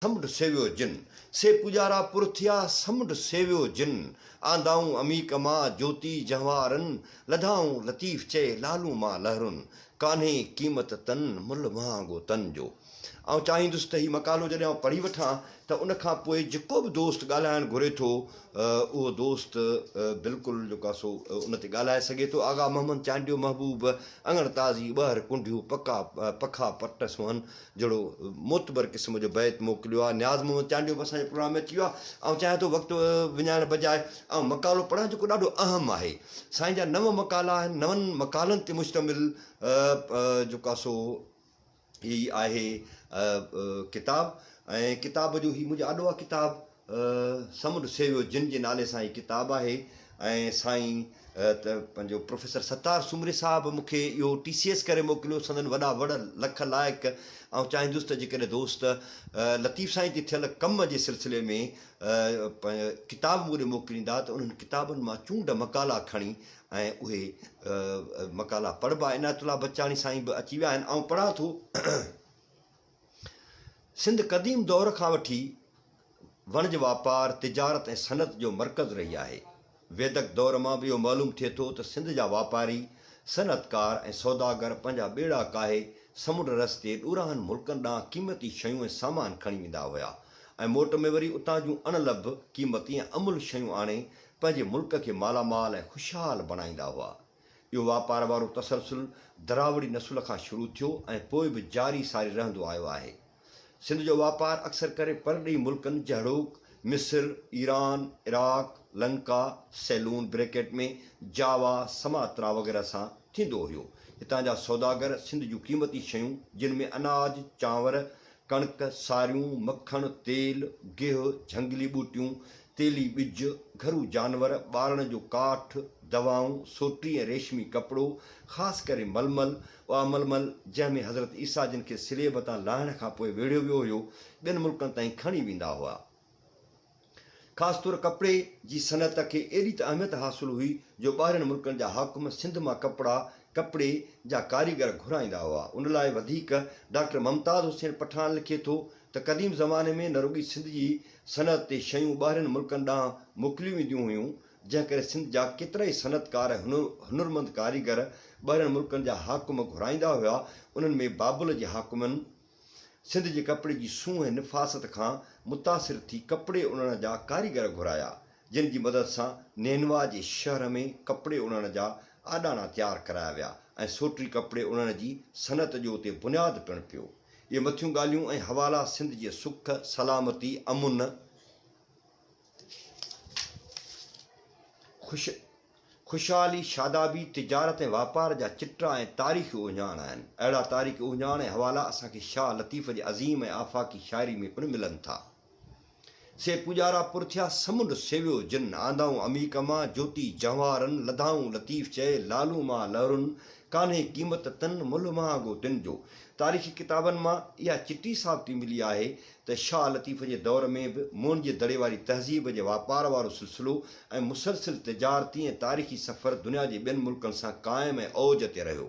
سمنڊ سيويو جن، سي پوڄارا پر ٿيا، سمنڊ سيويو جن، آندائون عميق مان، جوتي جنهوارن، لڌائون لطيف چئي، لالون مان لهرن، ڪانهي قيمت تن، ملهه مهانگو تن جو. آئون چاهيندس ته هي مقالو جڏهن آئون پڙهي وٺان ته ان کان پوء جيڪو به دوست ڳالهائڻ گهري ٿو اهو دوست بلڪل جيڪو آهي سو ان تي ڳالهائي سگهي ٿو. آغا محمد چانڊيو محبوب اڱڻ تازي ٻهر ڪنڍيون پڪا پکا پٽ سونهن جهڙو معتبر قسم جو بيت موڪليو آهي. نياز محمد چانڊيو به اسان جي پروگرام ۾ اچي ويو آهي. آئون چاهيان ٿو وقت وڃائڻ بجاء آئون مقالو پڙهان جيڪو ڏاڍو اهم آهي. سائين جا نو مقالا آهن، نون مقالن تي مشتمل جيڪو آهي سو هي آهي ڪتاب ۽ ڪتاب جو هي منهنجي آڏو آهي ڪتاب سمنڊ سيويو جن جي نالي سان هي ڪتاب آهي ۽ سائين ته پنهنجو پروفيسر ستار سومري صاحب مون کي اهو ٽي سي ايس ڪري موڪليو سندن وڏا وڙ لک لائق آئون چاهيندس ته جيڪڏهن دوست لطيف سائين تي ٿيل ڪم جي سلسلي ۾ ڪتاب مون ڏي موڪليندا ته انهن ڪتابن مان چونڊ مقالا کڻي ۽ اهي مقالا پڙهبا. عنايت الله بچاڻي سائين به اچي ويا آهن. آئون پڙهان ٿو. سنڌ قديم دور کان وٺي وڻج واپار، تجارت ۽ صنعت جو مرڪز رهي آهي. ويدڪ دور مان به اهو معلوم ٿئي ٿو ته سنڌ جا واپاري، صنعتڪار ۽ سوداگر پنهنجا ٻيڙا ڪاهي سمنڊ رستي ڏورانهن ملڪن ڏانهن قيمتي شيون ۽ سامان کڻي ويندا هيا ۽ موٽ ۾ وري اتان جون اڻ لڀ، قيمتي ۽ املهه شيون آڻي پنهنجي ملڪ کي مالا مال ۽ خوشحال بڻائيندا هئا. اهو واپار وارو تسلسل دراوڙي نسل کان شروع ٿيو ۽ پوء به جاري ساري رهندو آيو آهي. سنڌ جو واپار اڪثر ڪري پرڏيهي ملڪن جهڙوڪ، مصر، Iran, Iraq, Lanka, Ceylon bracket ۾ Java, Sumatra وغيره سان ٿيندو هيو. هتان جا سوداگر سنڌ جون قيمتي شيون جن ۾ اناج، چانور، ڪڻڪ، ساريون، مکڻ، تيل، گيهه، جهنگلي ٻوٽيون، تيلي ٻج، گهرو جانور، ٻارڻ جو ڪاٺ، دوائون، سوٽي ۽ ريشمي ڪپڙو، خاص ڪري ململ، اها ململ جنهن ۾ حضرت عيسيٰ جن کي صليب تان لاهڻ کان پوء ويڙهيو ويو هيو، ٻين ملڪن تائين کڻي ويندا هئا. خاص طور ڪپڙي جي صنعت کي ايڏي ته اهميت حاصل هئي جو ٻاهرين ملڪن جا حاڪم سنڌ مان ڪپڙا، ڪپڙي، جا ڪاريگر گهرائيندا هئا. ان لاء وڌيڪ ڊاڪٽر ممتاز حسين پٺاڻ لکي ٿو ته قديم زماني ۾ نه رڳي سنڌ جي صنعت تي شيون ٻاهرين ملڪن ڏانهن موڪليون وينديون هيون جنهن ڪري سنڌ جا ڪيترائي صنعتڪار ۽ هنرمند ڪاريگر ٻاهرين ملڪن جا حاڪم گهرائيندا هيا انهن ۾ بابل جي حاڪمن سنڌ جي ڪپڙي جي سونهن ۽ نفاست کان متاثر ٿي ڪپڙي اڻڻ جا ڪاريگر گهرايا، جن جي مدد سان نينوا جي شهر ۾ ڪپڙي اڻڻ جا آڏاڻا تيار ڪرايا ويا ۽ سوٽري ڪپڙي اڻڻ جي صنعت جو اتي بنياد پڻ پيو. اهي مٿيون ڳالهيون ۽ حوالا سنڌ جي سک، سلامتي، امن، خوش. خوشحالي، شادابي، تجارت ۽ واپار جا چٽا ۽ تاريخي اهڃاڻ آهن. اهڙا تاريخي اهڃاڻ ۽ حوالا اسان کي شاهه لطيف جي عظيم ۽ آفاقي شاعري ۾ پڻ ملن ٿا. سي پوڄارا پر ٿيا، سمنڊ سيويو جن، آندائون عميق مان، جوتي جنهوارن، لڌائون لطيف چئي، لالون مان لهرن، ڪانهي قيمت تن، ملهه مهانگو تن جو. تاريخي ڪتابن مان اها چٽي ثابتي ملي آهي ته شاهه لطيف جي دور ۾ به موئن جي دڙي واري تهذيب جي واپار وارو سلسلو ۽ مسلسل تجارتي ۽ تاريخي سفر دنيا جي ٻين ملڪن سان قائم ۽ اوج تي رهيو.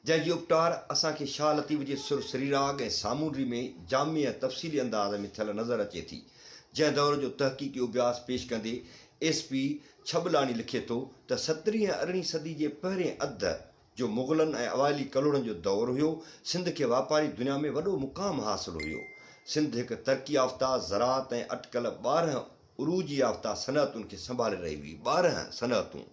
جنهن جي اپٽار اسان کي شاهه لطيف جي سر سريراڳ ۽ سامونڊي ۾ جامع ۽ تفصيلي انداز ۾ ٿيل نظر اچي ٿي. جنهن دور جو تحقيقي اڀياس پيش ڪندي ايس پي ڇٻلاڻي لکي ٿو ته سترهين ۽ ارڙهين صدي جي پهرين اڌ جو مغلن ۽ اوائلي ڪلهوڙن جو دور هيو، سنڌ کي واپاري دنيا ۾ وڏو مقام حاصل هيو. سنڌ هڪ ترقي يافته زراعت ۽ اٽڪل 12 عروج يافته صنعتن کي سنڀالي رهي هئي. 12 صنعتون!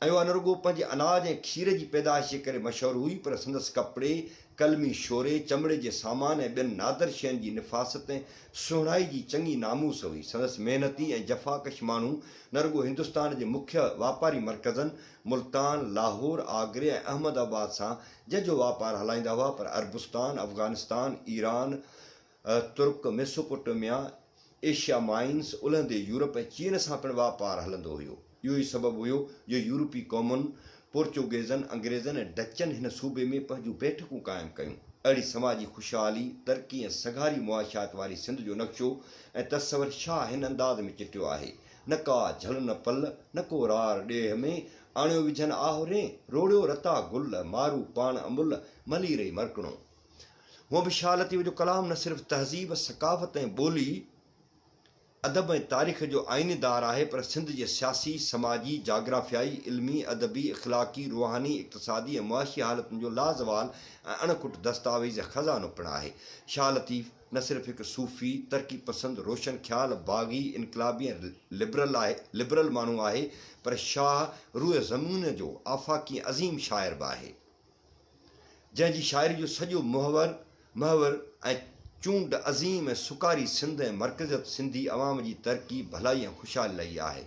۽ اها نه رڳو پنهنجي اناج ۽ کير جي پيدائش جي ڪري مشهور هئي پر سندس ڪپڙي، قلمي شوري، چمڙي جي سامان ۽ ٻين نادر شين جي نفاست ۽ سهڻائي جي چڱي ناموس هئي. سندس محنتي ۽ جفاڪش ماڻهو نه رڳو هندستان جي مکيه واپاري مرڪزن ملتان، لاهور، آگري ۽ احمد آباد سان جهجهو واپار هلائيندا هئا پر عربستان، افغانستان، ايران، ترڪ، ميسوپوٽيميا، ايشيا مائنس، الهندي يورپ ۽ چين سان پڻ واپار هلندو هيو. اهو ئي سبب هيو جو يورپي قومن، پورچوگيزن، انگريزن ۽ ڊچن هن صوبي ۾ پنهنجون بيٺڪون قائم ڪيون. اهڙي سماجي خوشحالي، ترقي ۽ سگهاري معاشيات واري سنڌ جو نقشو ۽ تصور شاهه هن انداز ۾ چٽيو آهي، نه ڪا جهل نه پل، نه ڪو رار ڏيهه ۾، آڻيو وجهن آهورين، روڙيو رتا گل، مارو پاڻ امل، ملي رهي مرڪڻو. هونء به شاهه لطيف جو ڪلام نه صرف تهذيب، ثقافت ۽ ٻولي، ادب ۽ تاريخ جو آئينه دار آهي پر سنڌ جي سياسي، سماجي، جاگرافيائي، علمي، ادبي، اخلاقي، روحاني، اقتصادي ۽ معاشي حالتن جو لازوال ۽ اڻ کٽ دستاويز ۽ خزانو پڻ آهي. شاهه لطيف نه صرف هڪ صوفي، ترقي پسند، روشن خيال، باغي، انقلابي ۽ لبرل آهي لبرل ماڻهو آهي پر شاهه روء زمين جو آفاقي ۽ عظيم شاعر به آهي. جنهن جي شاعري جو سڄو محور، محور ۽ چونڊ عظيم ۽ سڪاري سنڌ ۽ مرڪزيت سنڌي عوام جي ترقي، ڀلائي ۽ خوشحالي لئي آهي.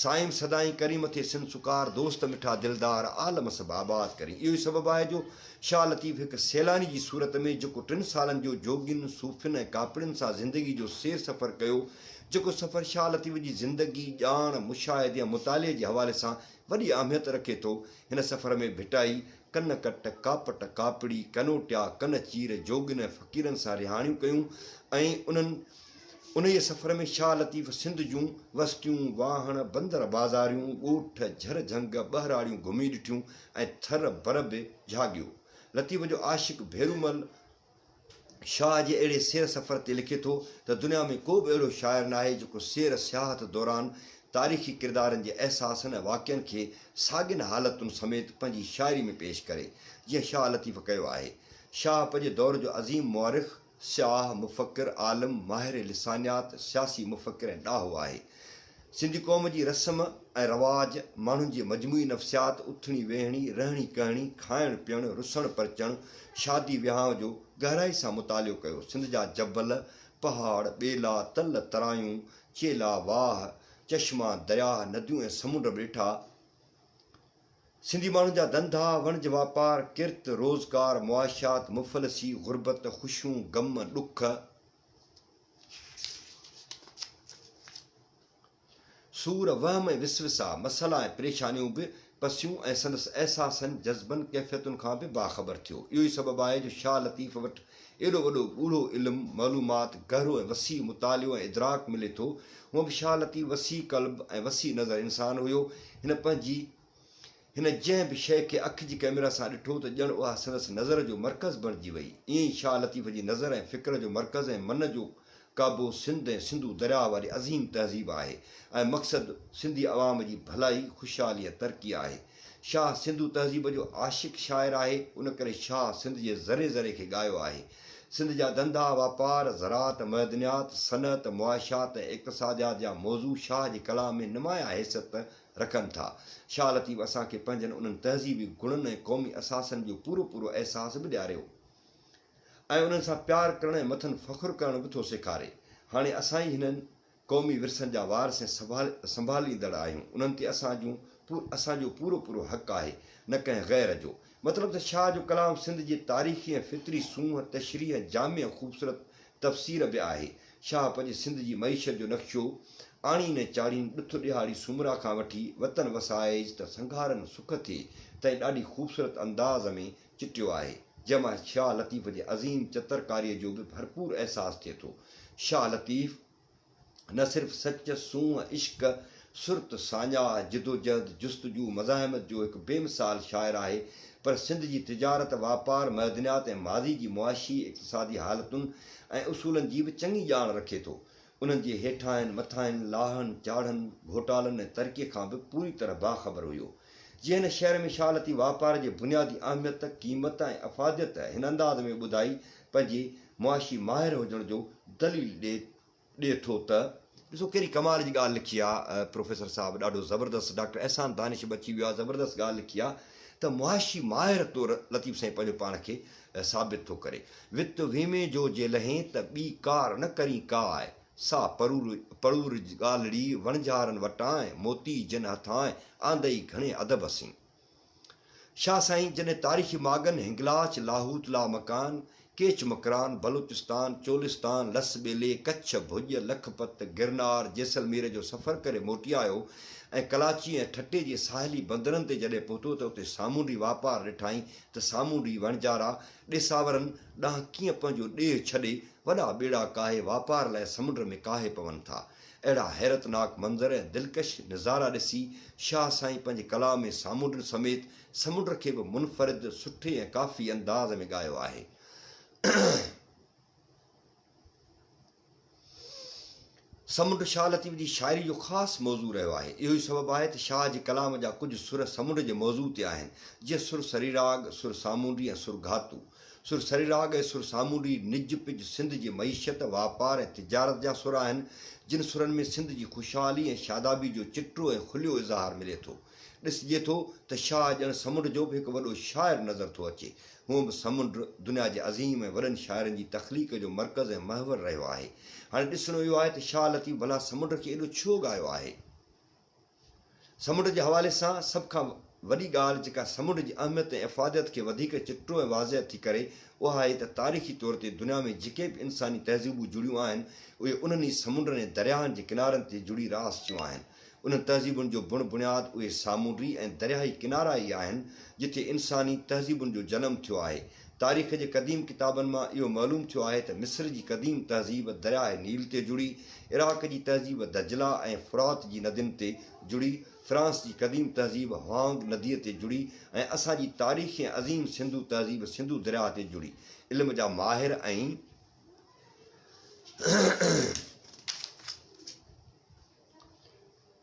سائين سدائين ڪرين مٿي سنڌ سڪار، دوست مٺا دلدار، عالم سڀ آباد ڪرين. اهو ئي سبب آهي جو شاهه لطيف هڪ سيلاني جي صورت ۾ جيڪو ٽن سالن جو جوڳين، صوفين ۽ ڪاپڙين سان زندگي جو سير سفر ڪيو، جيڪو سفر شاهه لطيف جي زندگي، ڄاڻ، مشاهدي ۽ مطالعي جي حوالي سان وڏي اهميت رکي ٿو. هن سفر ۾ ڀٽائي، ڪن ڪٽ، ڪاپٽ، ڪاپڙي، ڪنوٽيا، ڪن چير، جوڳين ۽ فقيرن سان رهاڻيون ڪيون ۽ انهن انهيء سفر ۾ شاهه لطيف سنڌ جون وستيون، واهڻ، بندر بازاريون، ڳوٺ، جھر جھنگ، ٻهراڙيون گھمي ڏٺيون ۽ ٿر بر به جھاڳيو. لطيف جو عاشق ڀيرومل شاهه جي اهڙي سير سفر تي لکي ٿو ته دنيا ۾ ڪو به اهڙو شاعر ناهي جيڪو سير سياحت دوران تاريخي ڪردارن جي احساسن ۽ واقعن کي ساڳين حالتن سميت پنهنجي شاعري ۾ پيش ڪري، جيئن شاهه لطيف ڪيو آهي. شاهه پنهنجي دور جو عظيم مؤرخ، سياح، مفڪر، عالم، ماهر لسانيات، سياسي مفڪر ۽ ڏاهو آهي. سنڌي قوم جي رسم ۽ رواج، ماڻهن جي مجموعي نفسيات، اٿڻي ويهڻي، رهڻي ڪهڻي، کائڻ پيئڻ، رسڻ پرچڻ، شادي وهانء جو گهرائي سان مطالعو ڪيو. سنڌ جا جبل، پهاڙ، ٻيلا، تل، ترايون، چيلا، واهه، چشما، درياهه، نديون ۽ سمنڊ به ڏٺا. سنڌي ماڻهن جا ڌنڌا، وڻج واپار، ڪرت، روزگار، معاشيات، مفلسي، غربت، خوشيون، غم، ڏک، سور، وهم ۽ وسوسا، مسئلا ۽ پريشانيون به پسيون ۽ سندس احساسن، جذبن، ڪيفيتن کان به باخبر ٿيو. اهو ئي سبب آهي جو شاهه لطيف وٽ ايڏو وڏو ڳوڙهو علم، معلومات، گهرو ۽ وسيع مطالعو ۽ ادراڪ ملي ٿو. هونء به شاهه لطيف وسيع قلب ۽ وسيع نظر انسان هيو. هن پنهنجي. هن جنهن به شيء کي اک جي ڪئميرا سان ڏٺو ته ڄڻ اها سندس نظر جو مرڪز بڻجي وئي. ائين ئي شاهه لطيف جي نظر ۽ فڪر جو مرڪز ۽ من جو ڪعبو سنڌ ۽ سنڌو درياهه واري عظيم تهذيب آهي ۽ مقصد سنڌي عوام جي ڀلائي، خوشحالي ۽ ترقي آهي. شاهه سنڌو تهذيب جو عاشق شاعر آهي، ان ڪري شاهه سنڌ جي ذري ذري کي ڳايو آهي. سنڌ جا ڌنڌا، واپار، زراعت، معدنيات، صنعت، معاشيات ۽ اقتصاديات جا موضوع شاهه جي ڪلام ۾ نمايان حيثيت رکن ٿا. شاهه لطيف اسان کي پنهنجن انهن تهذيبي گڻن ۽ قومي اثاثن جو پورو پورو احساس به ڏياريو ۽ انهن سان پيار ڪرڻ ۽ مٿن فخر ڪرڻ به ٿو سيکاري. هاڻي اسان ئي هنن قومي ورثن جا وارث ۽ سنڀاليندڙ آهيون. انهن تي اسان جون اسان جو پورو پورو حق آهي، نه ڪنهن غير جو. مطلب ته شاهه جو ڪلام سنڌ جي تاريخي ۽ فطري سونهن، تشريح ۽ جامع ۽ خوبصورت تفسير به آهي. شاهه پنهنجي سنڌ جي معيشت جو نقشو آڻين ۽ چاڙهين ڏٿ ڏهاڙي سومرا کان وٺي وطن وسائج ته سنگهارن سک ٿئي تائين ڏاڍي خوبصورت انداز ۾ چٽيو آهي، جنهن مان شاهه لطيف جي عظيم چترڪاريء جو به ڀرپور احساس ٿئي ٿو. شاهه لطيف نه صرف سچ، سونهن، عشق، سرت، ساڃاهه، جدوجهد، جستجو، مزاحمت جو هڪ بي مثال شاعر آهي پر سنڌ جي تجارت، واپار، معدنيات ۽ ماضي جي معاشي، اقتصادي حالتن ۽ اصولن جي به چڱي ڄاڻ رکي ٿو. انهن جي هيٺاهين، مٿاهين، لاهن، چاڙهن، گهوٽالن ۽ ترقي کان به پوري طرح باخبر هيو. جيئن هن شعر ۾ شاهه لطيف واپار جي بنيادي اهميت، قيمت ۽ افاديت هن انداز ۾ ٻڌائي پنهنجي معاشي ماهر هجڻ جو دليل ڏئي ڏئي ٿو ته. ڏسو ڪهڙي ڪمال جي ڳالهه لکي آ پروفيسر صاحب ڏاڍو زبردست ڊاڪٽر احسان دانش به اچي ويو آ زبردست ڳالهه لکي آ ته معاشي ماهر طور لطيف سائين پنهنجو پاڻ کي ثابت ٿو ڪري وت ويمي جو جي لهين ته ٻي ڪار نه ڪرين ڪاء سا پرور پڙور ڳالهڙي وڻجارن وٽانء موتي جن هٿانء آندئي گهڻي ادب سين. شاهه سائين جڏهن تاريخي ماڳن هنگلاچ، لاهوت لا مڪان، ڪيچ مڪران، بلوچستان، چولستان، لس ٻيلي، ڪڇ، ڀڄ، لکپت، گرنار، جيسلمير جو سفر ڪري موٽي آيو ۽ ڪلاچي ۽ ٺٽي جي ساحلي بندرن تي جڏهن پهتو ته اتي سامونڊي واپار ڏٺائين ته سامونڊي وڻجارا ڏيساورن ڏانهن ڪيئن پنهنجو ڏيهه ڇڏي وڏا ٻيڙا ڪاهي واپار لاء سمنڊ ۾ ڪاهي پون ٿا. اهڙا حيرتناڪ منظر ۽ دلڪش نظارا ڏسي شاهه سائين پنهنجي ڪلام ۾ سامونڊين سميت سمنڊ کي به منفرد، سٺي ۽ ڪافي انداز ۾ ڳايو آهي. سمنڊ شاهه لطيف جي شاعري جو خاص موضوع رهيو آهي. اهو ئي سبب آهي ته شاهه جي ڪلام جا ڪجهه سر سمنڊ جي موضوع تي آهن، جيئن سر سريراڳ، سر سامونڊي ۽ سر گهاتو. سر سريراڳ ۽ سر سامونڊي نج پج سنڌ جي معيشت، واپار ۽ تجارت جا سر آهن، جن سرن ۾ سنڌ جي خوشحالي ۽ شادابي جو چٽو ۽ کليو اظهار ملي ٿو. ڏسجي ٿو ته شاهه ڄڻ سمنڊ جو به هڪ وڏو شاعر نظر ٿو اچي. هونء به سمنڊ دنيا جي عظيم ۽ وڏن شاعرن جي تخليق جو مرڪز ۽ محور رهيو آهي. هاڻي ڏسڻو اهو آهي ته شاهه لطيف ڀلا سمنڊ کي ايڏو ڇو ڳايو آهي؟ سمنڊ جي حوالي سان سڀ کان وڏي ڳالهه جيڪا سمنڊ جي اهميت ۽ افاديت کي وڌيڪ چٽو ۽ واضح ٿي ڪري اها آهي ته تاريخي طور تي دنيا ۾ جيڪي به انساني تهذيبون جڙيون آهن اهي انهن ئي سمنڊن ۽ درياهن جي ڪنارن تي جڙي راس ٿيون آهن. انهن تهذيبن جو بڻ بڻياد اهي سامونڊي ۽ درياهي ڪنارا ئي آهن، جتي انساني تهذيبن جو جنم ٿيو آهي. تاريخ جي قديم ڪتابن مان اهو معلوم ٿيو آهي ته مصر جي قديم تهذيب درياهه نيل تي جڙي، عراق جي تهذيب دجله ۽ فرات جي ندين تي جڙي، فرانس جي قديم تهذيب هوانگ نديء تي جڙي ۽ اسان جي تاريخي ۽ عظيم سنڌو تهذيب سنڌو درياهه تي جڙي. علم جا ماهر ۽.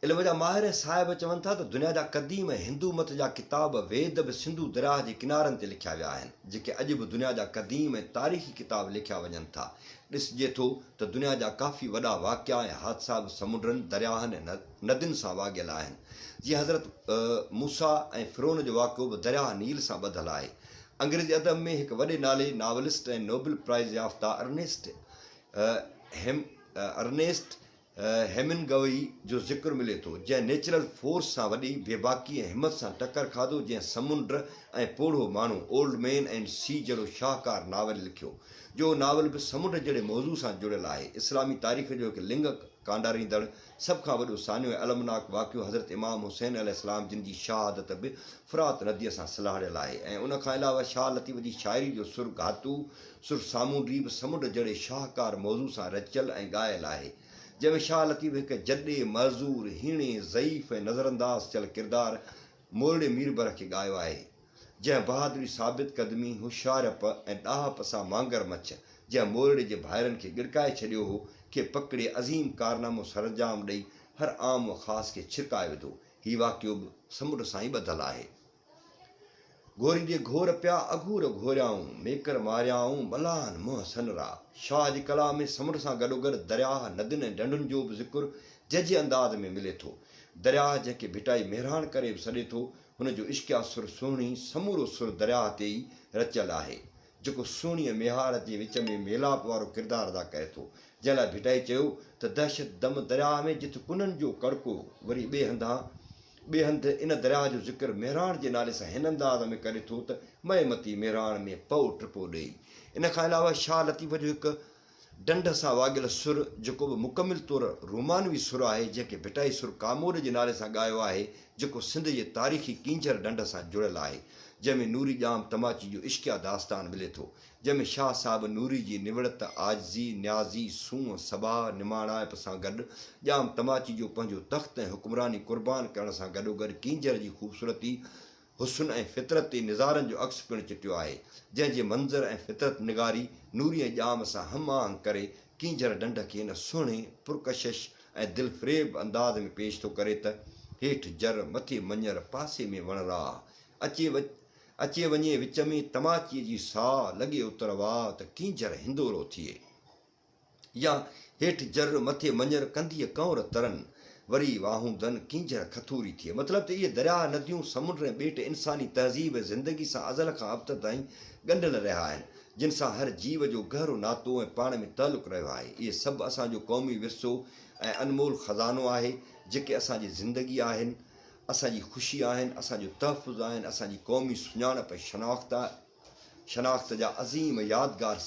علم جا ماهر ۽ صاحب چون ٿا ته دنيا جا قديم ۽ هندو مت جا ڪتاب ويد به سنڌو درياهه جي ڪنارن تي لکيا ويا آهن، جيڪي اڄ به دنيا جا قديم ۽ تاريخي ڪتاب ليکيا وڃن ٿا. ڏسجي ٿو ته دنيا جا ڪافي وڏا واقعا ۽ حادثا به سمنڊن، درياهن ۽ ندين سان واڳيل آهن. جيئن حضرت موسيٰ ۽ فرعون جو واقعو به درياهه نيل سان ٻڌل آهي. انگريزي ادب ۾ هڪ وڏي نالي ناولسٽ ۽ نوبل پرائز يافته ارنيسٽ ارنيسٽ هيمنگوي جو ذڪر ملي ٿو، جنهن نيچرل فورس سان وڏي بيباڪي ۽ همت سان ٽڪر کاڌو، جنهن سمنڊ ۽ پوڙهو ماڻهو، Old Man and Sea، جهڙو شاهڪار ناول لکيو، جو اهو ناول به سمنڊ جهڙي موضوع سان جڙيل آهي. اسلامي تاريخ جو هڪ لڱ ڪانڊاريندڙ سڀ کان وڏو سانحو ۽ المناڪ واقعو حضرت امام حسين عليه السلام جن جي شهادت به فرات نديء سان سلهاڙيل آهي ۽ ان کان علاوه شاهه لطيف جي شاعري جو سر گهاتو سر سامونڊي به سمنڊ جهڙي شاهڪار موضوع سان رچيل ۽ ڳايل آهي، جنهن ۾ شاهه لطيف هڪ جڏي، معذور، هيڻي، ضعيف ۽ نظرانداز ٿيل ڪردار مورڙي ميربر کي ڳايو آهي، جنهن بهادري، ثابت قدمي، هوشيارپ ۽ ڏاهپ سان مانگر مڇ، جنهن مورڙي جي ڀائرن کي ڳڙڪائي ڇڏيو هو، کي پڪڙي عظيم ڪارنامو سرانجام ڏئي هر عام و خاص کي ڇرڪائي وڌو. هي واقعو به سمنڊ سان ئي ٻڌل آهي. گهوريندي گهور پيا اگهور گهوريائون، ميڪر ماريائون ملاحن منهن سنرا. شاهه جي ڪلام ۾ سمنڊ سان گڏوگڏ درياهه، ندين ۽ ڍنڍن جو به ذڪر جهجهي انداز ۾ ملي ٿو. درياهه جنهن کي ڀٽائي مهراڻ ڪري به سڏي ٿو، هن جو عشقيه سر سهڻي سمورو سر درياهه تي ئي رچيل آهي، جيڪو سهڻي ۽ ميهار جي وچ ۾ ميلاپ وارو ڪردار ادا ڪري ٿو، جنهن لاء ڀٽائي چيو ته دهشت دم درياهه ۾ جت ڪنن جو ڪڙڪو، وري ٻئي هنڌان ٻئي هنڌ ان درياهه جو ذڪر مهراڻ جي نالي سان هن انداز ۾ ڪري ٿو ته مئي متي مهراڻ ۾ پئو ٽپو ڏيئي. ان کان علاوه شاهه لطيف جو هڪ ڊنڍ سان واڳيل سر جيڪو به مڪمل طور رومانوي سر آهي جنهن کي ڀٽائي سر ڪاموڏ جي نالي سان ڳايو آهي جيڪو سنڌ جي تاريخي ڪينجهر ڍنڍ سان جڙيل آهي جنهن ۾ نوري ڄام تماچي جو عشقيه داستان ملي ٿو. جنهن ۾ شاهه صاحب نوري جي نوڙت، عاجزي، نيازي، سونهن، سڀاء، نماڻائپ سان گڏ ڄام تماچي جو پنهنجو تخت ۽ حڪمراني قربان ڪرڻ سان گڏوگڏ ڪينجهر جي خوبصورتي، حسن ۽ فطرت تي نظارن جو عڪس پڻ چٽيو آهي، جنهن جي منظر ۽ فطرت نگاري نوري ۽ ڄام سان هم آهنگ ڪري ڪينجهر ڍنڍ کي هن سهڻي، پرڪشش ۽ دلفريب انداز ۾ پيش ٿو ڪري ته، هيٺ جر، مٿي مڃر، پاسي ۾ وڻراهه، اچي اچي وڃي وچ ۾ تماچيء جي ساء لڳي اتر واء ته ڪينجهر هندورو ٿئي. يا هيٺ جر مٿي مڃر ڪنڌيء ڪنور ترن وري واهوندن ڪينجهر کٿوري ٿئي. مطلب ته اهي درياهه، نديون، سمنڊ ۽ ٻيٽ انساني تهذيب ۽ زندگي سان ازل کان ابتر تائين ڳنڍيل رهيا آهن، جن سان هر جيو جو گهرو ناتو ۽ پاڻ ۾ تعلق رهيو آهي. اهي سڀ اسان جو قومي ورثو ۽ انمول خزانو آهي، جيڪي اسان جي زندگي آهن. اسان جي خوشي آهن، اسان جو تحفظ آهن، اسان جي قومي سڃاڻپ ۽ شناخت شناخت جا عظيم يادگار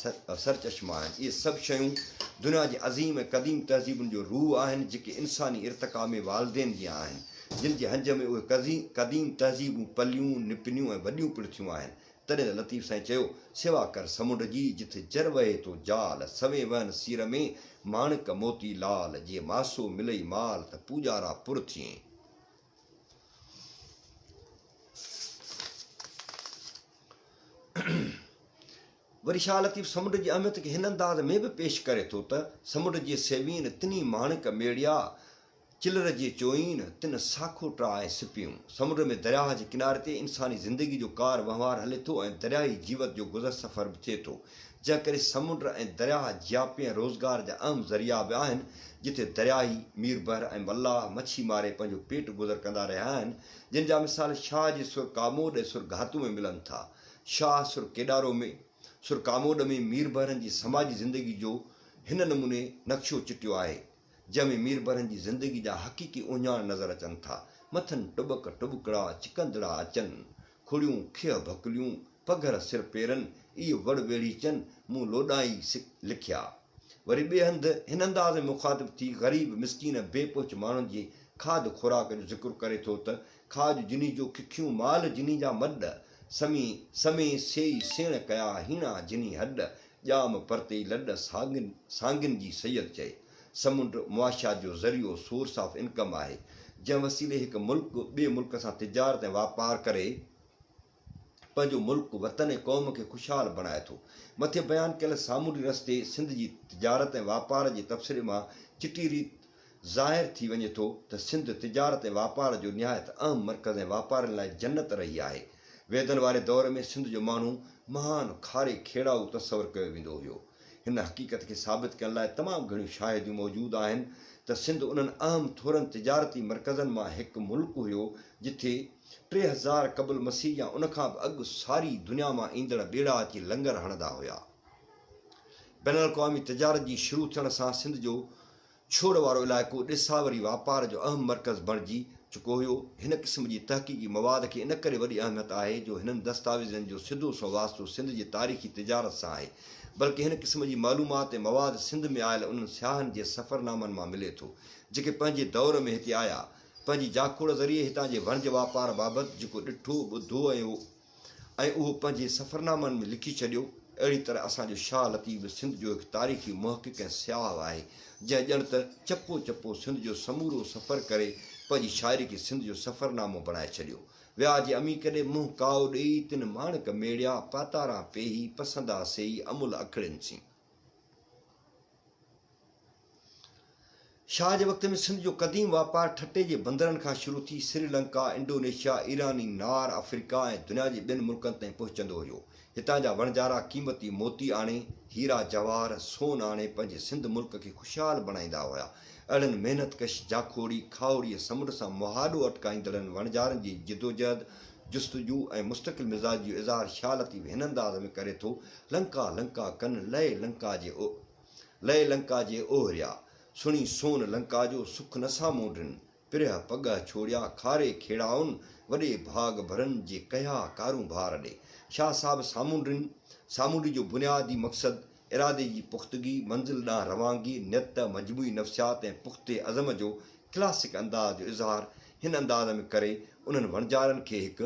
سرچشما آهن. اهي سڀ شيون دنيا جي عظيم ۽ قديم تهذيبن جو روح آهن، جيڪي انساني ارتقا ۾ والدين جيان آهن، جن جي هنج ۾ اهي قديم تهذيبون پليون، نپنيون ۽ وڏيون پڻ ٿيون آهن. تڏهن ته لطيف سائين چيو، سيوا ڪر سمنڊ جي، جت جر وهي ٿو جال، سوين وهن سير ۾، ماڻڪ موتي لال، جي ماسو ملئي مال، ته پوڄارا پر ٿئين. وري شاهه لطيف سمنڊ جي اهميت کي هن انداز ۾ به پيش ڪري ٿو ته، سمنڊ جي سيوين، تنهي ماڻڪ ميڙيا، چلر جي چوئين، تن ساکوٽا ۽ سپيون. سمنڊ ۾ درياهه جي ڪناري تي انساني زندگي جو ڪار وهنوار هلي ٿو ۽ درياهي جيوت جو گذر سفر به ٿئي ٿو. جنهن ڪري سمنڊ ۽ درياهه جياپي ۽ روزگار جا اهم ذريعا به آهن، جتي درياهي، ميربحر ۽ ملاح مڇي ماري پنهنجو پيٽ گذر ڪندا رهيا آهن، جن جا مثال شاهه جي سر ڪاموڏ ۽ سر گهاتو ۾ ملن ٿا. شاهه سر ڪيڏارو ۾، سر ڪاموڏ ۾ ميربحرن جي سماجي زندگي جو هن نموني نقشو چٽيو آهي. جنهن ۾ ميربحرن جي زندگي جا حقيقي اهڃاڻ نظر اچن ٿا. مٿن ٽٻڪ ٽٻڪڙا، چڪندڙا اچن، کڙيون کيهه ڀڪليون، پگهر سر پيرن، اي وڙ ويڙهيچن، مون لوڏائي لکيا. وري ٻئي هنڌ هن انداز ۾ مخاطب ٿي غريب، مسڪين ۽ بي پهچ ماڻهن جي کاڌ خوراڪ جو ذڪر ڪري ٿو ته، کاڄ جني جو ککيون، مال جني جا مڏ، سمي سمي سيئي سيڻ ڪيا، هيڻا جني هڏ، ڄام پرتي لڏ سانگين سانگين جي سيد چئي. سمنڊ معاشيات جو ذريعو، Source of Income، آهي، جنهن وسيلي هڪ ملڪ ٻئي ملڪ سان تجارت ۽ واپار ڪري پنهنجو ملڪ، وطن ۽ قوم کي خوشحال بڻائي ٿو. مٿي بيان ڪيل سامونڊي رستي سنڌ جي تجارت ۽ واپار جي تبصري مان چٽي ريت ظاهر ٿي وڃي ٿو ته سنڌ تجارت ۽ واپار جو نهايت اهم مرڪز ۽ واپارين لاء جنت رهي آهي. ويدن واري دور ۾ سنڌ جو ماڻهو مهان کاري کيڙائو تصور ڪيو ويندو هيو. هن حقيقت کي ثابت ڪرڻ لاء تمام گهڻيون شاهديون موجود آهن ته سنڌ انهن اهم ٿورن تجارتي مرڪزن مان هڪ ملڪ هيو جتي 3000 قبل مسيح يا ان کان به اڳ ساري دنيا مان ايندڙ ٻيڙا اچي لنگر هڻندا هيا. بين الاقوامي تجارت جي شروع ٿيڻ سان سنڌ جو ڇوڙ وارو علائقو ڏيساوري واپار جو اهم مرڪز بڻجي چڪو هيو. هن قسم جي تحقيقي مواد کي ان ڪري وڏي اهميت آهي جو هنن دستاويزن جو سڌو سنئون واسطو سنڌ جي تاريخي تجارت سان آهي. بلڪه هن قسم جي معلومات ۽ مواد سنڌ ۾ آيل انهن سياحن جي سفرنامن مان ملي ٿو، جيڪي پنهنجي دور ۾ هتي آيا. پنهنجي جاکوڙ ذريعي هتان جي وڻج واپار بابت جيڪو ڏٺو، ٻڌو ۽ ۽ اهو پنهنجي سفرنامن ۾ لکي ڇڏيو. اهڙي طرح اسان جو شاهه لطيف به سنڌ جو هڪ تاريخي محقق ۽ سياح آهي، جنهن ڄڻ ته چپو چپو سنڌ جو سمورو سفر ڪري پنهنجي شاعري کي سنڌ جو سفرنامو بڻائي ڇڏيو. ويا جي اميڪ ڏي منهن ڪائو ڏيئي، تن ماڻڪ ميڙيا، پاتاران پيهي، پسندا سيئي، املهه اکڙين سين. شاهه جي وقت ۾ سنڌ جو قديم واپار ٺٽي جي بندرن کان شروع ٿي سري لنڪا، انڊونيشيا، ايراني نار، آفريڪا ۽ دنيا جي ٻين ملڪن تائين پهچندو هيو. هتان جا وڻجارا قيمتي موتي آڻي، هيرا جواهر، سون آڻي پنهنجي سنڌ ملڪ کي خوشحال بڻائيندا هيا. اهڙن محنت ڪش، جاکوڙي، کاهوڙيء سمنڊ سان مهاڏو اٽڪائيندڙن وڻجارن جي جدوجهد، جستجو ۽ مستقل مزاجي جو اظهار شاهه لطيف هن انداز ۾ ڪري ٿو، لنڪا لنڪا ڪن، لئي لنڪا جي لئي لنڪا جي اوهريا، سڻي سون لنڪا جو، سک نه سامونڊين، پرهه پڳهه ڇوڙيا، کاري کيڙائن، وڏي ڀاڳ ڀرن، جي ڪهيا ڪارونڀار ڏي. شاهه صاحب سامونڊين، سامونڊي جو بنيادي مقصد، ارادي جي پختگي، منزل ڏانهن روانگي، نيت، مجموعي نفسيات ۽ پختي عزم جو ڪلاسڪ انداز جو اظهار هن انداز ۾ ڪري انهن وڻجارن کي هڪ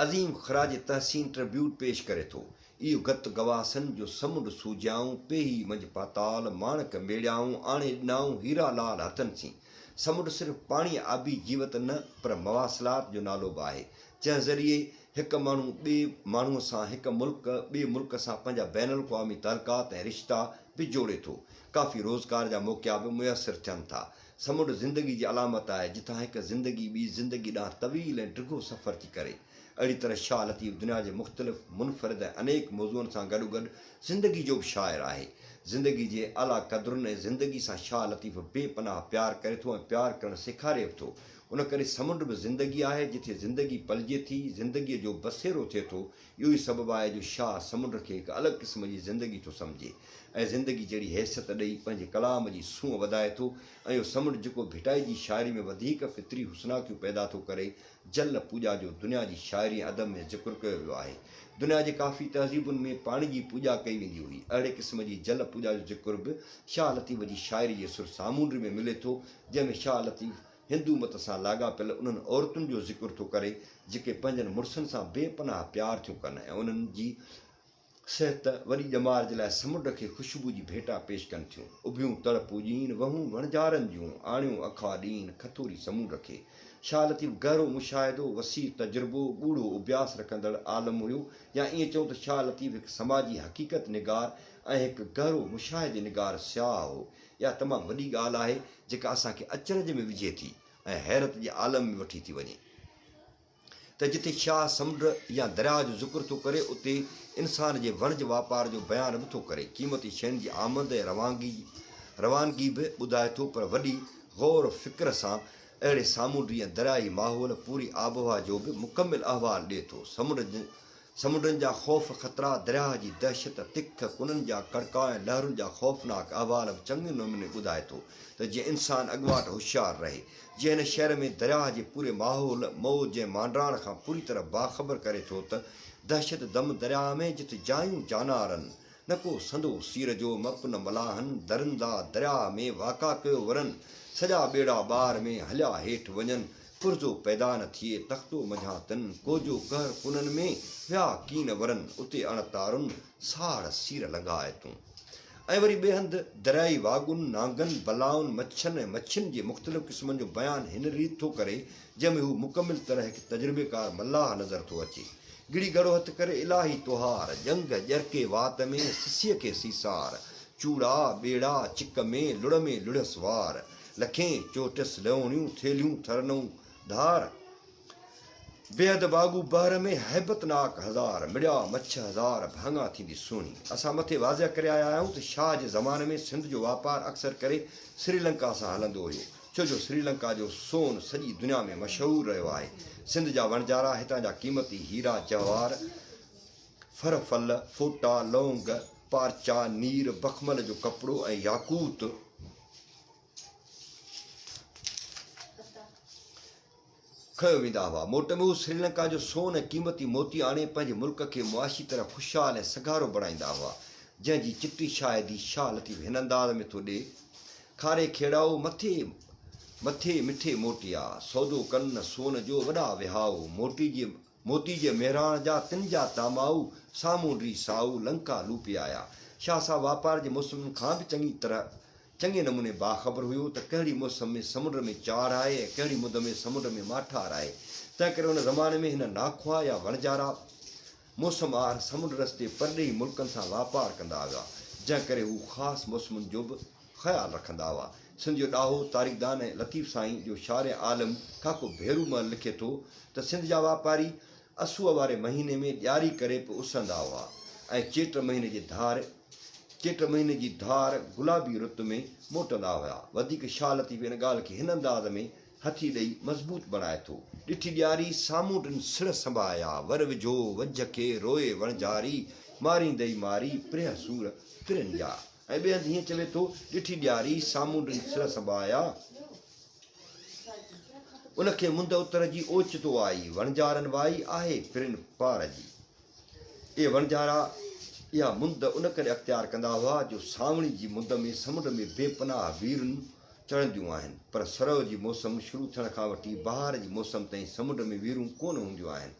عظيم خراج تحسين، Tribute، پيش ڪري ٿو. اهو گت گواسن جو سمنڊ سوجيائون، پيهي منجهه پاتال، ماڻڪ ميڙيائون، آڻي ڏنائون هيرا لال هٿن سين. سمنڊ صرف پاڻيء آبي جيوت نه پر مواصلات جو نالو به آهي، جنهن ذريعي هڪ ماڻهو ٻئي ماڻهوء سان، هڪ ملڪ ٻئي ملڪ سان پنهنجا بين الاقوامي تعلقات ۽ رشتا به جوڙي ٿو. ڪافي روزگار جا موقعا به ميسر ٿين ٿا. سمنڊ زندگي جي علامت آهي، جتان هڪ زندگي ٻي زندگي ڏانهن طويل ۽ ڊگهو سفر ٿي ڪري. اهڙي طرح شاهه لطيف دنيا جي مختلف، منفرد ۽ انيڪ موضوعن سان گڏوگڏ زندگي جو به شاعر آهي. زندگي جي اعليٰ قدرن ۽ زندگي سان شاهه لطيف بي پناهه پيار ڪري ٿو ۽ پيار ڪرڻ سيکاري به ٿو. ان ڪري سمنڊ به زندگي آهي، جتي زندگي پلجي ٿي، زندگيء جو بسيرو ٿئي ٿو، اهو ئي سبب آهي جو شاهه سمنڊ کي هڪ الڳ قسم جي زندگي ٿو سمجهي ۽ زندگي جهڙي حيثيت ڏئي پنهنجي ڪلام جي سونهن وڌائي ٿو ۽ اهو سمنڊ جيڪو ڀٽائي جي شاعري ۾ وڌيڪ فطري حسناڪيون پيدا ٿو ڪري، جل پوڄا جو دنيا جي شاعري ۽ ادب ۾ ذڪر ڪيو ويو آهي. دنيا جي ڪافي تهذيبن ۾ پاڻي جي پوڄا ڪئي ويندي هئي. اهڙي قسم جي جل پوڄا جو ذڪر به شاهه لطيف جي شاعري جي سر سامونڊي ۾ ملي ٿو، جنهن ۾ شاهه لطيف هندو مت سان لاڳاپيل انهن عورتن جو ذڪر ٿو ڪري، جيڪي پنهنجن مڙسن سان بي پناهه پيار ٿيون ڪن ۽ انهن جي صحت، وڏي ڄمار جي لاء سمنڊ کي خوشبو جي ڀيٽا پيش ڪن ٿيون. اڀيون تڙ پوڄين، وهون وڻجارن جون، آڻيون اکا ڏين، کٿوري سمونڊ کي. شاهه لطيف گهرو مشاهدو، وسيع تجربو، ڳوڙهو اڀياس رکندڙ عالم هيو يا ائين چئون ته شاهه لطيف هڪ سماجي حقيقت نگار ۽ هڪ گهرو مشاهدي نگار سياح هو. اها تمام وڏي ڳالهه آهي جيڪا اسان کي اچرج ۾ وجهي ٿي ۽ حيرت جي عالم ۾ وٺي ٿي وڃي. ته جتي شاهه سمنڊ يا درياء جو ذڪر ٿو ڪري اتي انسان جي وڻج واپار جو بيان به ٿو ڪري، قيمتي شين جي آمد ۽ روانگي به ٻڌائي ٿو پر وڏي غور و فڪر سان اهڙي سامونڊي ۽ دريائي ماحول پوري آبهوا جو به مڪمل احوال ڏئي ٿو. سمنڊن جا خوف خطرا، درياهه جي دهشت، تک، ڪنن جا ڪڙڪا ۽ لهرن جا خوفناڪ احوال به چڱي نموني ٻڌائي ٿو ته جيئن انسان اڳواٽ هوشيار رهي. جيئن هن شعر ۾ درياهه جي پوري ماحول، موج ۽ مانڊاڻ کان پوري طرح باخبر ڪري ٿو ته، دهشت دم درياهه ۾، جت جايون جانارن، نه ڪو سندو سير جو، مپ نه ملاحن، درندا درياهه ۾، واڪا ڪيو ورن، سڄا ٻيڙا ٻار ۾، هليا هيٺ وڃن، پرزو پيدا نه ٿئي، تختو منجهان تن، ڪوجو قهر ڪنن ۾، ويا ڪين ورن، اتي اڻ تارن، ساڙ سير لنگهاء تون. ۽ وري ٻئي هنڌ دريائي واڳن، نانگن، بلائن، مڇن ۽ مڇين جي مختلف قسمن جو بيان هن ريت ٿو ڪري، جنهن ۾ هو مڪمل طرح هڪ تجربيڪار ملاح نظر ٿو اچي. گڙي گهڙو هٿ ڪري الاهي توهار، ڄنگهه ڄرڪي وات ۾، سسيء کي سيسار، چوڙا، ٻيڙا، چڪ ۾، لڙ ۾ لڙهيس وار، لکين چوٽيس لئوڻيون، ٿيلهيون ٿرنئون ڌار. بيحد واڳو بحر ۾، هيبتناڪ هزار، مڙيا مڇ هزار، ڀاڱا ٿيندي سهڻي. اسان مٿي واضح ڪري آيا آهيون ته شاهه جي زماني ۾ سنڌ جو واپار اڪثر ڪري سري لنڪا سان هلندو هيو، ڇو جو سري لنڪا جو سون سڄي دنيا ۾ مشهور رهيو آهي. سنڌ جا وڻجارا هتان جا قيمتي هيرا، جواهر، ڦر ڦل، ڦوٽا، لونگ، پارچا، نير، بخمل جو ڪپڙو ۽ ياقوت، کنيو ويندا هئا. موٽ ۾ هو سريلنڪا جو سون ۽ قيمتي موتي آڻي پنهنجي ملڪ کي معاشي طرح خوشحال ۽ سگهارو بڻائيندا هئا، جنهن جي چٽي شاهدي شاهه لطيف هن انداز ۾ ٿو ڏئي، کاري کيڙائو، مٿي مٿي مٺي موٽيا، سودو ڪن نه سون جو، وڏا وهائو، موٽي جي موتي جي مهراڻ جا، تن جا تامائو، سامونڊي سائو، لنڪا لوپي آيا. شاهه صاحب واپار جي موسمن کان به چڱي طرح چڱي نموني باخبر هيو ته ڪهڙي موسم ۾ سمنڊ ۾ چاڙهه آهي ۽ ڪهڙي مند ۾ سمنڊ ۾ ماٺار آهي. تنهنڪري ان زماني ۾ هن ناکوا يا وڻجارا موسم آهر سمنڊ رستي پرڏيهي ملڪن سان واپار ڪندا هيا، جنهن ڪري هو خاص موسمن جو به خيال رکندا هئا. سنڌ جو ڏاهو، تاريخدان ۽ لطيف سائين جو شارح عالم ڪاڪو ڀيرو مل لکي ٿو ته سنڌ جا واپاري اسوء واري مهيني ۾ ڏياري ڪري به اسهندا هئا ۽ چيٽ مهيني جي ڌار چيٽ مهيني جي ڌار گلابي رت ۾ موٽندا هيا. وڌيڪ شاهه لطيف ان ڳالهه کي هن انداز ۾ هٿي ڏئي مضبوط بڻائي ٿو. ڏٺي ڏياري سامونڊن سڙهه سنڀايا، ور وجهو ونجهه کي روئي وڻجاري، ماريندئي ماري پرهه سور پرين جا. ۽ ٻئي هنڌ هيئن چوي ٿو، ڏٺي ڏياري سامونڊن سڙهه سنڀايا، ان کي مند اتر جي اوچتو آئي، وڻجارن وائي آهي پرين پار جي. اهي وڻجارا اها مند ان ڪري اختيار ڪندا هئا جو سانوڻي جي مند ۾ سمنڊ ۾ بي پناهه ويرون چڙهنديون آهن پر سرء جي موسم شروع ٿيڻ کان وٺي بهار جي موسم تائين سمنڊ ۾ ويرون ڪونه هونديون آهن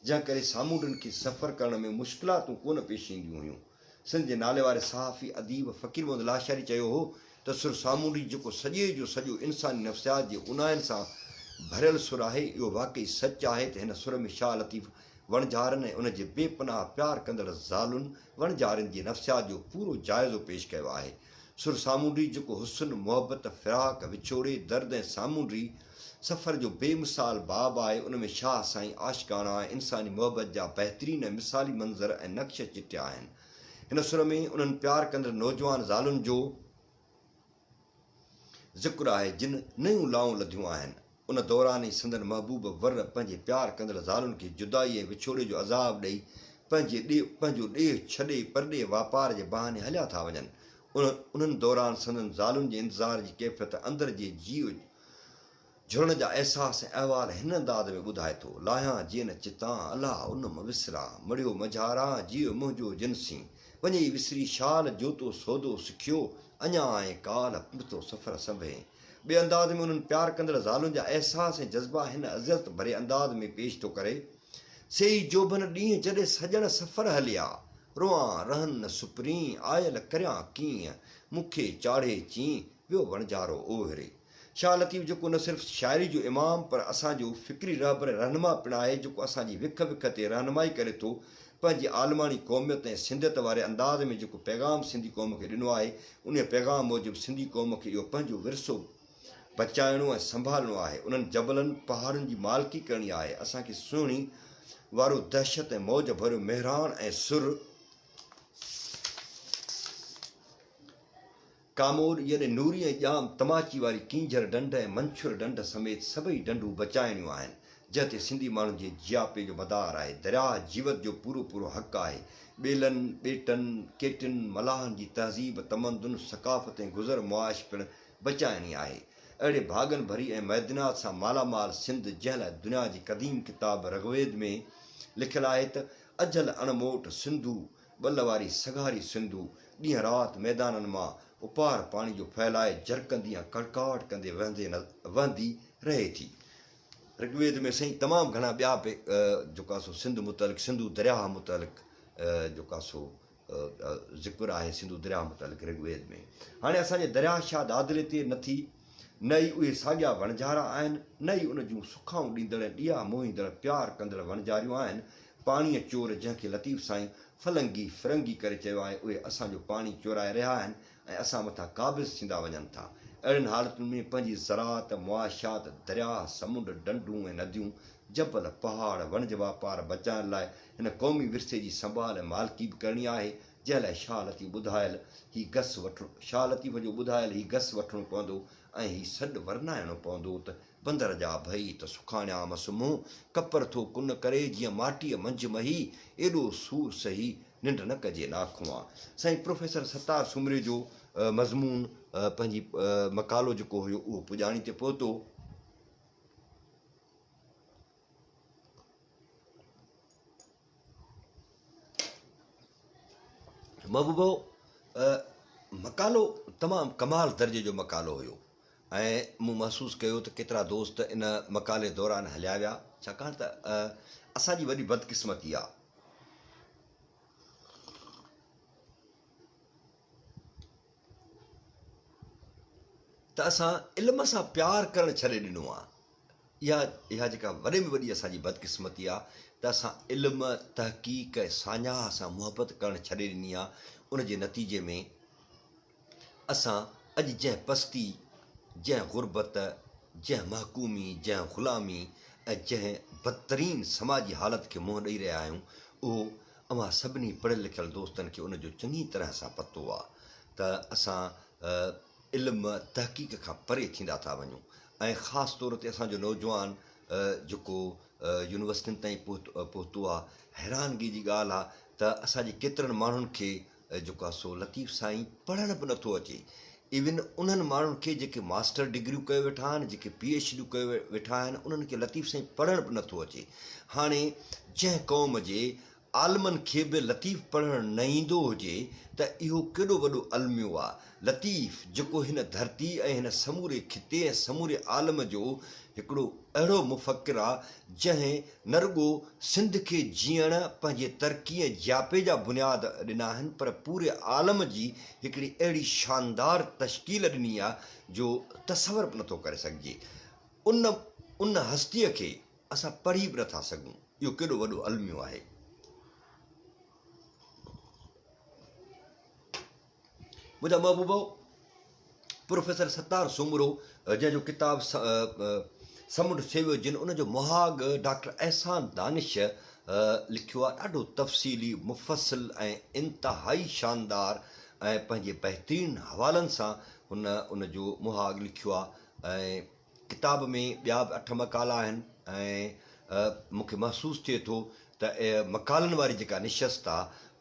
جنهن ڪري سامونڊين کي سفر ڪرڻ ۾ مشڪلاتون ڪونه پيش اينديون هيون. سنڌ جي ناليواري صحافي، اديب فقير محمد لاشاري چيو هو ته سر سامونڊي جيڪو سڄي جو سڄو انساني نفسيات جي اونهائين سان ڀريل سر آهي، اهو واقعي سچ آهي ته هن سر ۾ شاهه لطيف وڻجارن ۽ ان جي بي پناهه پيار ڪندڙ زالن وڻجارين جي نفسيات جو پورو جائزو پيش ڪيو آهي. سر سامونڊي جيڪو حسن، محبت، فراق، وڇوڙي، درد ۽ سامونڊي سفر جو بي مثال باب آهي، ان ۾ شاهه سائين عاشقاڻا ۽ انساني محبت جا بهترين ۽ مثالي منظر ۽ نقش چٽيا آهن. هن سر ۾ انهن پيار ڪندڙ نوجوان زالن جو ذڪر آهي، جن نيون لائون لڌيون آهن. ان دوران ئي سندن محبوب ور پنهنجي پيار ڪندڙ زالن کي جدائي ۽ وڇوڙي جو عذاب ڏئي پنهنجي پنهنجو ڏيهه ڇڏي پرڏيهه واپار جي بهاني هليا ٿا وڃن. انهن دوران سندن زالن جي انتظار جي ڪيفيت اندر جي جيء جهرڻ جا احساس ۽ احوال هن انداز ۾ ٻڌائي ٿو، لاهيان جيئن نه چتان، الله ان م وسران، مڙيو مجهاران، جيء منهنجو جن سين، وڃئي وسري شال، جو تو سودو سکيو، اڃا آئين ڪالهه، پٺتو سفر سنڀين. ٻئي انداز ۾ انهن پيار ڪندڙ زالن جا احساس ۽ جذبا هن اذيت ڀري انداز ۾ پيش ٿو ڪري، سي ئي جوڀن ڏينهن جڏهن سڄڻ سفر هليا، روئان رهن نه سپرين، آيل ڪريان ڪيئن، مون کي چاڙهي چين، ويو وڻجارو اوهري. شاهه لطيف جيڪو نه صرف شاعري جو امام پر اسان جو فڪري رهبر ۽ رهنما پڻ آهي جيڪو اسان جي وک وک تي رهنمائي ڪري ٿو پنهنجي عالماڻي قوميت ۽ سنڌيت واري انداز ۾ جيڪو پيغام سنڌي قوم کي ڏنو آهي انهيء پيغام موجب سنڌي قوم کي اهو پنهنجو ورثو بچائڻو ۽ سنڀالڻو آهي انهن جبلن پهاڙن جي مالڪي ڪرڻي آهي اسان کي سهڻي وارو دهشت ۽ موج ڀريو مهراڻ ۽ سر ڪامور يعني نوري ۽ ڄام تماچي واري ڪينجهر ڍنڍ ۽ منڇر ڍنڍ سميت سڀئي ڍنڍون بچائڻيون آهن، جنهن تي سنڌي ماڻهن جي جياپي جو مدار آهي. درياهه جيوت جو پورو پورو حق آهي. ٻيلن، ٻيٽن، ڪيٽين، ملاحن جي تهذيب، تمدن، ثقافت ۽ گذر معاش پڻ بچائڻي آهي. اهڙي ڀاڳن ڀري ۽ معدنيات سان مالا مال سنڌ جنهن لاء دنيا جي قديم ڪتاب رگويد ۾ لکيل آهي ته، اجهل اڻ موٽ سنڌو ٻل واري سگهاري سنڌو ڏينهن رات ميدانن مان اپار پاڻي جو ڦهلائي جرڪندي ۽ ڪڙڪاٽ ڪندي وهندي وهندي رهي ٿي. رگويد ۾ سائين تمام گهڻا ٻيا به جيڪو آهي سو سنڌ متعلق سنڌو درياهه متعلق جيڪو آهي سو ذڪر آهي سنڌو درياهه متعلق رگويد ۾. هاڻي اسان جي درياهه شاهه دادلي تي نه ٿي نه ئي اهي ساڳيا وڻجارا آهن، نه ئي ان جون سکائون ڏيندڙ ۽ ڏيئا موهيندڙ پيار ڪندڙ وڻجاريون آهن. پاڻيء چور جنهن کي لطيف سائين فلنگي، فرنگي ڪري چيو آهي، اهي اسان جو پاڻي چورائي رهيا آهن ۽ اسان مٿان قابض ٿيندا وڃن ٿا. اهڙين حالتن ۾ پنهنجي زراعت، معاشيات، درياهه، سمنڊ، ڍنڍون ۽ نديون، جبل، پهاڙ، وڻج واپار بچائڻ لاء هن قومي ورثي جي سنڀال ۽ مالڪي به ڪرڻي آهي، جنهن لاء شاهه لطيف ٻڌايل هي گس وٺڻو شاهه لطيف جو ٻڌايل هي گس وٺڻو پوندو ۽ هي سڏ ورنائڻو پوندو ته بندر جا ڀئي ته سکاڻيان مس منهن، ڪپر ٿو ڪن ڪري جيئن ماٽيء منجهه مهي، ايڏو سور سهي ننڊ نه ڪجي ناکوان. سائين پروفيسر ستار سومري جو مضمون پنهنجي مقالو جيڪو هيو اهو پڄاڻي تي پهتو. محبوبو مقالو تمام ڪمال درجي جو مقالو هيو ۽ مون محسوس ڪيو ته ڪيترا دوست ان مقالي دوران هليا ويا ڇاڪاڻ ته اسان جي وڏي بدقسمتي آ ته اسان علم سان پيار ڪرڻ ڇڏي ڏنو آ اها اها جيڪا وڏي ۾ وڏي اسان جي بدقسمتي آ ته اسان علم، تحقيق ۽ ساڃاهه سان محبت ڪرڻ ڇڏي ڏني آ، ان جي نتيجي ۾ اسان اڄ جنهن پستي، جنهن غربت، جنهن محڪومي، جنهن غلامي ۽ جنهن بدترين سماجي حالت کي منهن ڏئي رهيا آهيون اهو اوهان سڀني پڙهيل لکيل دوستن کي ان جو چڱي طرح سان پتو آ ته اسان علم، تحقيق کان پري ٿيندا ٿا وڃون ۽ خاص طور تي اسان جو نوجوان جيڪو يونيورسٽين تائين پهتو آ حيرانگي جي ڳالهه آ ته اسان جي ڪيترن ماڻهن کي جيڪو آ سو لطيف سائين پڙهڻ به نٿو اچي ايون انهن ماڻهن کي جيڪي ماسٽر ڊگريون ڪيو ويٺا آهن جيڪي پي ايڇ ڊيون ڪيو ويٺا آهن انهن کي لطيف سائين پڙهڻ به نٿو اچي هاڻي جنهن قوم جي عالمن کي به لطيف پڙهڻ نه ايندو هجي ته اهو ڪيڏو وڏو الميو آ. لطيف جيڪو هن ڌرتي ۽ هن سموري خطي ۽ سموري عالم جو هڪڙو اهڙو مفڪر آ جنهن نه رڳو سنڌ کي جيئڻ، پنهنجي ترقي ۽ جياپي جا بنياد ڏنا آهن پر پوري عالم جي هڪڙي اهڙي شاندار تشڪيل ڏني آ جو تصور به نٿو ڪري سگهجي. ان ان هستيء کي اسان پڙهي به نٿا سگهون. اهو ڪيڏو وڏو الميو آهي. منهنجا محبوبو پروفيسر ستار سومرو جنهن جو ڪتاب سمنڊ سيويو جن ان جو مهاڳ ڊاڪٽر احسان دانش لکيو آهي ڏاڍو تفصيلي مفصل ۽ انتهائي شاندار ۽ پنهنجي بهترين حوالن سان هن ان جو مهاڳ لکيو آهي ۽ ڪتاب ۾ ٻيا به اٺ مقالا آهن ۽ مون کي محسوس ٿئي ٿو ته مقالن واري جيڪا نشست آ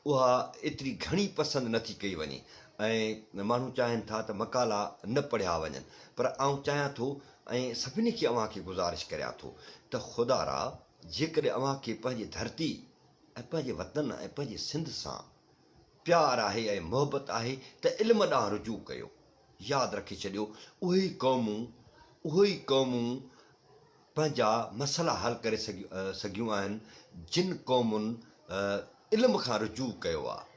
اها ايتري گهڻي پسند نه ٿي ڪئي وڃي ۽ ماڻهو چاهين ٿا ته مقالا نه پڙهيا وڃن پر آئون چاهيان ٿو ۽ سڀني کي اوهان کي گذارش ڪريان ٿو ته خدارا جيڪڏهن اوهان کي پنهنجي ڌرتي ۽ پنهنجي وطن ۽ پنهنجي سنڌ سان پيار آهي ۽ محبت آهي ته علم ڏانهن رجوع ڪيو. ياد رکي ڇڏيو، اهي ئي قومون، اهي ئي قومون پنهنجا مسئلا حل ڪري سگهيون آهن، جن قومن علم کان رجوع ڪيو آهي.